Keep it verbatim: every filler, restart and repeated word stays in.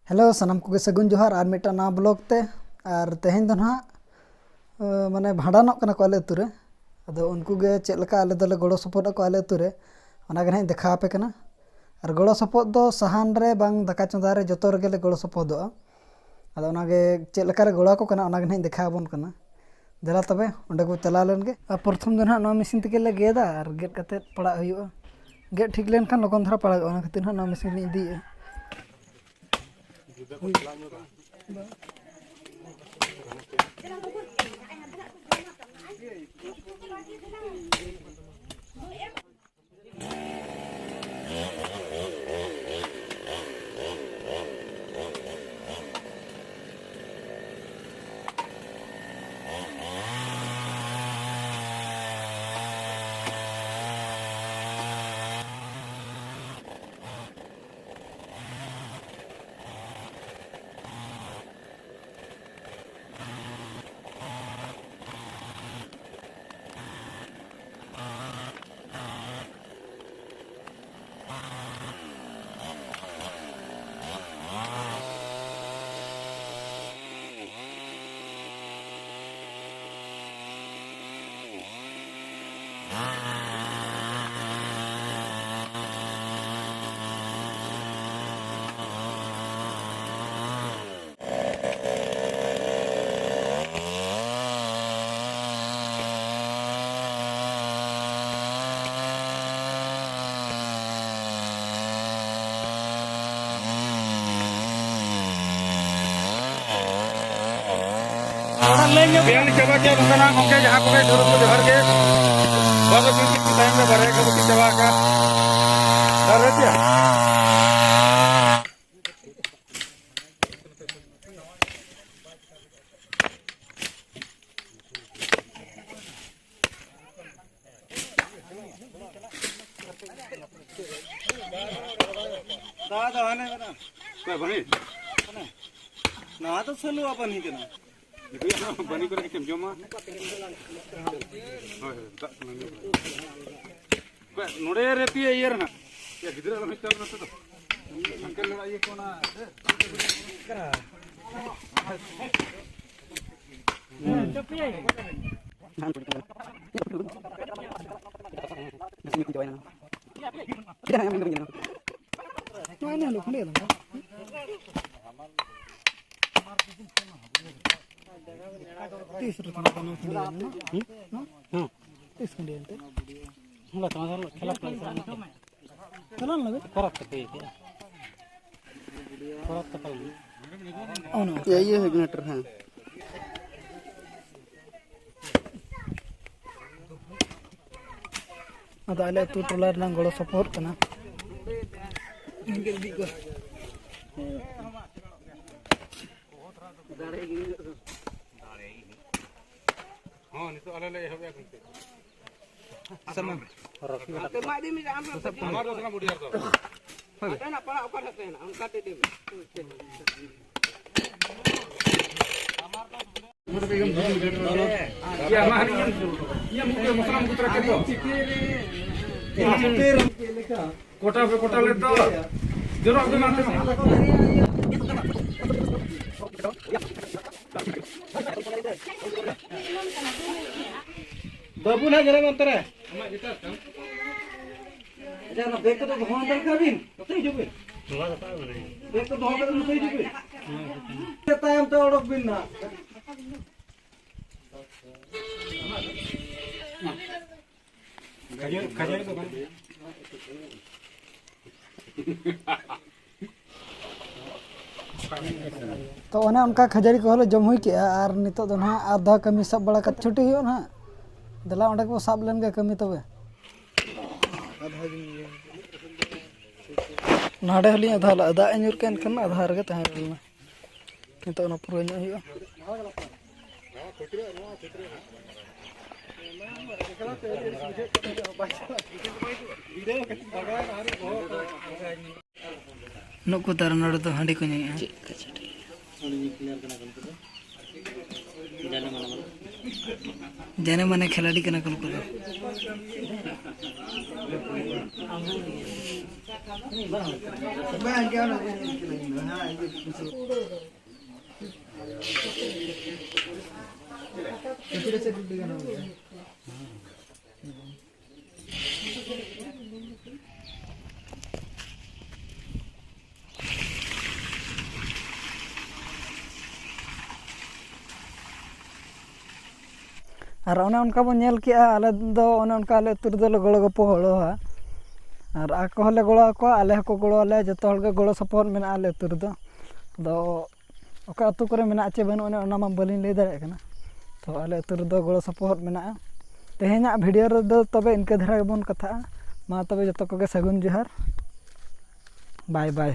Hello, ᱥᱟᱱᱟᱢ ᱠᱚᱜᱮ ᱥᱟᱹᱜᱩᱱ ᱡᱚᱦᱟᱨ ᱟᱨ ᱢᱤᱫᱴᱟᱝ ᱱᱟᱣᱟ ᱵᱞᱚᱜ ᱛᱮ᱾ ᱟᱨ ᱛᱮᱦᱮᱧ ᱫᱚ ᱱᱟᱦᱟᱜ, ᱟᱹ, ᱢᱟᱱᱮ ᱵᱷᱟᱸᱰᱟᱱᱚᱜ ᱠᱟᱱᱟ ᱠᱚ ᱟᱞᱮ ᱟᱹᱛᱩ ᱨᱮ᱾ ᱟᱫᱚ ᱩᱱᱠᱩ ᱜᱮ ᱪᱮᱫ ᱞᱮᱠᱟ ᱟᱞᱮ ᱫᱚᱞᱮ ᱜᱚᱲᱚ ᱥᱚᱯᱚᱦᱚᱫ ᱟᱠᱚ ᱟᱞᱮ ᱟᱹᱛᱩ ᱨᱮ, ᱚᱱᱟ ᱜᱮ ᱱᱟᱦᱟᱜ ᱤᱧ ᱫᱮᱠᱷᱟᱣ ᱟᱯᱮ ᱠᱟᱱᱟ᱾ ᱟᱨ ᱜᱚᱲᱚ ᱥᱚᱯᱚᱦᱚᱫ ᱫᱚ ᱥᱟᱦᱟᱱ ᱨᱮ ᱵᱟᱝ ᱫᱟᱠᱟ ᱪᱚᱸᱫᱟ ᱨᱮ, ᱡᱚᱛᱚ ᱨᱮᱜᱮ ᱞᱮ ᱜᱚᱲᱚ ᱥᱚᱯᱚᱦᱚᱫᱚᱜᱼᱟ᱾ ᱟᱫᱚ ᱚᱱᱟ ᱜᱮ ᱪᱮᱫ ᱞᱮᱠᱟ ᱞᱮ ᱜᱚᱲᱚ ᱟᱠᱚ ᱠᱟᱱᱟ, ᱚᱱᱟ ᱜᱮ ᱱᱟᱦᱟᱜ ᱤᱧ ᱫᱮᱠᱷᱟᱣ ᱟᱵᱚᱱ ᱠᱟᱱᱟ᱾ ᱫᱮᱞᱟ ᱛᱚᱵᱮ, ᱚᱸᱰᱮ ᱠᱚ ᱪᱟᱞᱟᱣ ᱞᱮᱱ ᱜᱮ᱾ ᱟᱨ ᱯᱨᱚᱛᱷᱚᱢ ᱫᱚ ᱱᱟᱦᱟᱜ ᱱᱚᱣᱟ ᱢᱮᱥᱤᱱ ᱛᱮᱜᱮ ᱞᱮ ᱜᱮᱫᱟ ᱟᱨ ᱜᱮᱫ ᱠᱟᱛᱮᱫ ᱯᱟᱲᱟᱜ ᱦᱩᱭᱩᱜᱼᱟ᱾ ᱜᱮᱫ ᱴᱷᱤᱠ ᱞᱮᱱᱠᱷᱟᱱ ᱞᱚᱜᱚᱱ ᱫᱷᱟᱨᱟ ᱯᱟᱲᱟᱜᱚᱜᱼᱟ, ᱚᱱᱟ ᱠᱷᱟᱹᱛᱤᱨ ᱱᱟᱦᱟᱜ ᱱᱚᱣᱟ ᱢᱮᱥᱤᱱ ᱞᱤᱧ ᱤᱫᱤᱭᱮᱫᱼᱟ᱾ ᱞᱟᱹᱭ ᱧᱚᱜ ᱵᱮᱭᱟᱢ ᱪᱟᱵᱟ ᱠᱮᱫ ᱱᱚᱝᱠᱟᱱᱟᱜ ᱜᱚᱢᱠᱮ ᱡᱟᱦᱟᱸ ᱠᱚᱜᱮ ᱡᱚᱦᱟᱨ ᱠᱚ ᱡᱚᱦᱟᱨ ᱜᱮ᱾ ᱵᱟᱵᱟ ᱵᱤᱱ ᱛᱟᱭᱚᱢ ᱨᱮ ᱵᱟᱨᱦᱮ ᱠᱚ ᱵᱟᱹᱠᱤ ᱪᱟᱵᱟ ᱟᱠᱟᱫ᱾ ᱟᱨ ᱨᱮ ᱪᱮᱫ? ᱫᱟᱫᱟ, ᱦᱟᱱᱮ ᱢᱮᱱᱟᱜ᱾ ᱚᱠᱚᱭ ᱵᱟᱹᱱᱤ? ᱱᱚᱣᱟ ᱫᱚ ᱥᱟᱹᱞᱩᱣᱟᱜ ᱵᱟᱹᱱᱤ ᱠᱟᱱᱟ᱾ ᱵᱟᱹᱱᱤ ᱠᱚᱨᱮ ᱪᱮᱫ ᱮᱢ ᱡᱚᱢᱟ? ᱦᱳᱭ, ᱦᱳᱭ, ᱫᱟᱜ ᱠᱚ ᱧᱩ ᱵᱟᱲᱟ᱾ ᱚᱠᱚᱭ ᱱᱚᱰᱮ ᱨᱮ ᱯᱮᱭᱟ ᱤᱭᱟᱹ ᱨᱮᱱᱟᱜ? ᱭᱟ, ᱜᱤᱫᱽᱨᱟᱹ ᱟᱞᱚᱢ ᱦᱮᱡ ᱦᱚᱪᱚ ᱟᱠᱚ ᱱᱚᱛᱮ ᱫᱚ᱾ ᱛᱤᱥ ᱨᱮ ᱛᱟᱦᱮᱸ ᱠᱟᱱᱟ ᱠᱷᱟᱹᱞᱤ ᱟᱞᱮ ᱢᱟ? ᱦᱩᱸ? ᱦᱩᱸ? ᱛᱤᱥ ᱠᱷᱟᱹᱞᱤ ᱮᱱᱛᱮ? ᱦᱚᱞᱟ ᱛᱚ, ᱦᱚᱞᱟ ᱠᱷᱮᱞᱟ ᱯᱮ ᱪᱟᱞᱟᱣ ᱞᱮᱱᱟ᱾ ᱪᱟᱞᱟᱣ ᱞᱮᱱᱟ ᱵᱮᱱ? ᱯᱚᱨᱚᱵᱽ ᱛᱟᱯᱮ ᱤᱭᱟᱹ ᱠᱮᱫᱟ᱾ ᱯᱚᱨᱚᱵᱽ ᱛᱟᱯᱮ ᱞᱮᱱᱟ᱾ ᱚᱱᱟ ᱤᱭᱟᱹ, ᱤᱭᱟᱹ ᱦᱩᱭ ᱠᱟᱱᱟ, ᱴᱨᱮᱱ, ᱦᱮᱸ᱾ ᱟᱫᱚ ᱟᱞᱮ ᱟᱹᱛᱩ ᱴᱚᱞᱟ ᱨᱮᱱᱟᱜ ᱜᱚᱲᱚ ᱥᱚᱯᱚᱦᱚᱫ ᱠᱟᱱᱟ᱾ ᱦᱚᱸ, ᱱᱤᱛᱚᱜ ᱟᱞᱮ ᱞᱮ ᱮᱦᱚᱵ ᱮᱫᱟ ᱜᱚᱢᱠᱮ᱾ ᱟᱢᱟᱨ ᱫᱚ ᱥᱟᱱᱟᱢ ᱵᱩᱰᱷᱤ ᱦᱚᱲ ᱫᱚ᱾ ᱟᱫᱚ ᱱᱟ ᱯᱟᱲᱟ ᱚᱠᱟ ᱴᱷᱮᱱ ᱛᱟᱦᱮᱱᱟ? ᱚᱱᱠᱟ ᱛᱮ ᱤᱫᱤ ᱢᱮ᱾ ᱭᱟ, ᱢᱟ ᱦᱟᱹᱱᱤ ᱧᱮᱞ ᱦᱚᱪᱚ᱾ ᱤᱭᱟᱹ, ᱢᱩᱠᱩ ᱢᱚᱥᱞᱟ ᱢᱩᱠᱩ ᱛᱚᱨᱟ ᱠᱮᱫ ᱫᱚ᱾ ᱠᱚᱴᱟ ᱯᱮ ᱠᱚᱴᱟ ᱞᱮᱫ ᱫᱚ᱾ ᱡᱚᱱᱚᱜ ᱯᱮ ᱢᱟ᱾ ᱵᱟᱹᱵᱩ ᱱᱟᱦᱟᱜ ᱧᱮᱞᱮ ᱢᱮ ᱚᱱᱛᱮ ᱨᱮ᱾ ᱟᱪᱪᱷᱟ, ᱚᱱᱟ ᱵᱮᱜᱽ ᱠᱚᱫᱚ ᱫᱚᱦᱚ ᱦᱟᱛᱟᱲ ᱠᱟᱜ ᱵᱤᱱ, ᱱᱚᱛᱮ ᱦᱤᱡᱩᱜ ᱵᱤᱱ᱾ ᱵᱮᱜᱽ ᱠᱚ ᱫᱚᱦᱚ ᱠᱟᱜ ᱵᱤᱱ, ᱱᱚᱛᱮ ᱦᱤᱡᱩᱜ ᱵᱤᱱ᱾ ᱛᱟᱭᱚᱢ ᱛᱮ ᱚᱰᱚᱠ ᱵᱤᱱ ᱱᱟᱦᱟᱜ᱾ ᱠᱷᱟᱹᱡᱟᱹᱲᱤ, ᱠᱷᱟᱹᱡᱟᱹᱲᱤ ᱫᱚ ᱵᱟᱝ᱾ ᱛᱚ ᱚᱱᱮ ᱚᱱᱠᱟ ᱠᱷᱟᱹᱡᱟᱹᱲᱤ ᱠᱚᱦᱚᱸ ᱞᱮ ᱡᱚᱢ ᱦᱩᱭ ᱠᱮᱜᱼᱟ, ᱟᱨ ᱱᱤᱛᱚᱜ ᱫᱚ ᱱᱟᱦᱟᱜ ᱟᱨ ᱫᱷᱟᱣ ᱠᱟᱹᱢᱤ ᱥᱟᱵ ᱵᱟᱲᱟ ᱠᱟᱛᱮ ᱪᱷᱩᱴᱤ ᱦᱩᱭᱩᱜᱼᱟ ᱱᱟᱦᱟᱜ᱾ ᱫᱮᱞᱟ ᱚᱸᱰᱮ ᱜᱮᱵᱚ ᱥᱟᱵ ᱞᱮᱱ ᱜᱮ ᱠᱟᱹᱢᱤ ᱛᱚᱵᱮ᱾ ᱱᱚᱰᱮ ᱦᱚᱸᱞᱤᱧ ᱟᱫᱷᱟ ᱞᱮᱜᱼᱟ, ᱫᱟᱜ ᱮ ᱧᱩᱨ ᱠᱮᱫ ᱮᱱᱠᱷᱟᱱ ᱟᱫᱷᱟ ᱨᱮᱜᱮ ᱛᱟᱦᱮᱸ ᱞᱮᱱᱟ᱾ ᱱᱤᱛᱚᱜ ᱚᱱᱟ ᱯᱩᱨᱟᱹ ᱧᱚᱜ ᱦᱩᱭᱩᱜᱼᱟ᱾ ᱱᱩᱠᱩ ᱛᱟᱨ ᱱᱚᱰᱮ ᱫᱚ ᱦᱟᱺᱰᱤ ᱠᱚ ᱧᱩᱭᱮᱫᱼᱟ᱾ ᱪᱮᱫ ᱠᱟᱪᱷᱟ ᱴᱷᱤᱠ᱾ ᱡᱟᱱᱮ ᱢᱟᱱᱮ ᱢᱟᱱᱮ᱾ ᱡᱟᱱᱮ ᱢᱟᱱᱮ ᱠᱷᱮᱞᱟᱰᱤ ᱠᱟᱱᱟ ᱠᱚ ᱱᱩᱠᱩ ᱫᱚ᱾ ᱟᱨ ᱚᱱᱮ ᱚᱱᱠᱟ ᱵᱚᱱ ᱧᱮᱞ ᱠᱮᱜᱼᱟ, ᱟᱞᱮ ᱫᱚ ᱚᱱᱮ ᱚᱱᱠᱟ ᱟᱞᱮ ᱟᱹᱛᱩ ᱨᱮᱫᱚ ᱞᱮ ᱜᱚᱲᱚ ᱜᱚᱯᱚᱦᱚᱲᱚᱜᱼᱟ᱾ ᱟᱨ ᱟᱠᱚ ᱦᱚᱸᱞᱮ ᱜᱚᱲᱚ ᱟᱠᱚᱣᱟ, ᱟᱞᱮ ᱦᱚᱸᱠᱚ ᱜᱚᱲᱚ ᱟᱞᱮᱭᱟ᱾ ᱡᱚᱛᱚ ᱦᱚᱲ ᱜᱮ ᱜᱚᱲᱚ ᱥᱚᱯᱚᱦᱚᱫ ᱢᱮᱱᱟᱜᱼᱟ ᱟᱞᱮ ᱟᱹᱛᱩ ᱨᱮᱫᱚ᱾ ᱟᱫᱚ ᱚᱠᱟ ᱟᱹᱛᱩ ᱠᱚᱨᱮ ᱢᱮᱱᱟᱜᱼᱟ ᱪᱮ ᱵᱟᱹᱱᱩᱜ ᱟᱹᱱᱤᱡ, ᱚᱱᱟ ᱢᱟ ᱵᱟᱹᱞᱤᱧ ᱞᱟᱹᱭ ᱫᱟᱲᱮᱭᱟᱜ ᱠᱟᱱᱟ᱾ ᱛᱚ ᱟᱞᱮ ᱟᱹᱛᱩ ᱨᱮᱫᱚ ᱜᱚᱲᱚ ᱥᱚᱯᱚᱦᱚᱫ ᱢᱮᱱᱟᱜᱼᱟ᱾ ᱛᱮᱦᱮᱧᱟᱜ ᱵᱷᱤᱰᱤᱭᱳ ᱨᱮᱫᱚ ᱛᱚᱵᱮ ᱤᱱᱠᱟᱹ ᱫᱷᱟᱨᱟ ᱜᱮᱵᱚᱱ ᱠᱟᱛᱷᱟᱜᱼᱟ᱾ ᱢᱟ ᱛᱚᱵᱮ ᱡᱚᱛᱚ ᱠᱚᱜᱮ ᱥᱟᱹᱜᱩᱱ ᱡᱚᱦᱟᱨ, ᱵᱟᱭ ᱵᱟᱭ᱾